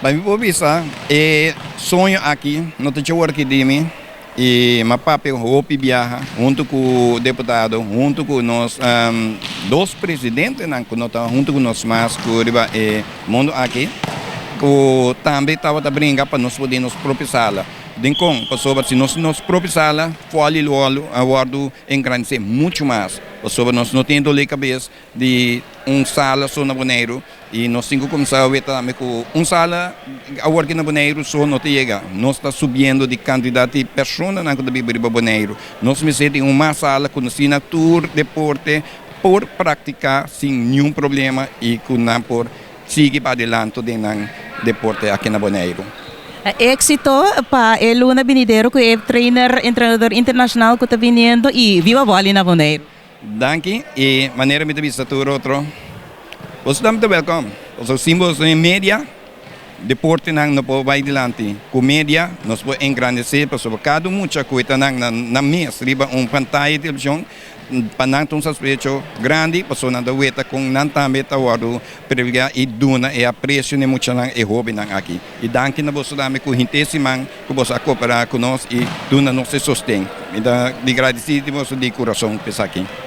Pa mi por bisa, e soño aki no ta djawor aki di mi i m'a papia hopi biaha huntu ku deputado, huntu ku nos dos presidentenan ku no ta huntu ku nos mas ku riba e mundu aki, ku tambe tabata bringa pa nos por tin nos propio sala. Dinkon? Pasobra si nos tin nos propio sala, vòlibòl a wòrdu engrandesé muchu mas, pasobra nos no tin dolé kabes di un sala so na Boneiru. I nos tin ku kuminsá weta tambe ku un sala awor aki na Boneiru so no ta yega. Nos ta subiendo di kantidat di personanan ku ta biba riba Boneiru. Nos mester tin un mas sala ku asina tur deporte por praktiká sin niun problema i ku nan por sigui pa adelanto den nan deporte aki na Boneiru. Éksito pa e luna binidero ku e trainer entrenador internashonal ku ta biniendo i viva vòlei na Boneiru. Danki i manera mi ta bisa tur otro, boso tambe ta welkom. Pasobra sin boso den media, deportenan no por bai dilanti. Ku media nos por engrandesé pasobra kada un mucha ku e ta nan na nan mes riba un pantaya di televishon, pa nan ta un satisfecho grandi pasobra nan ta weta kon nan tambe ta wòrdu privilegiá i duna e apresio na e muchanan, e hóbennan aki. I danki na boso tambe ku henter siman ku boso a koperá ku nos i duna nos e sosten. Mi ta di gradisí di boso di kurason p'esaki.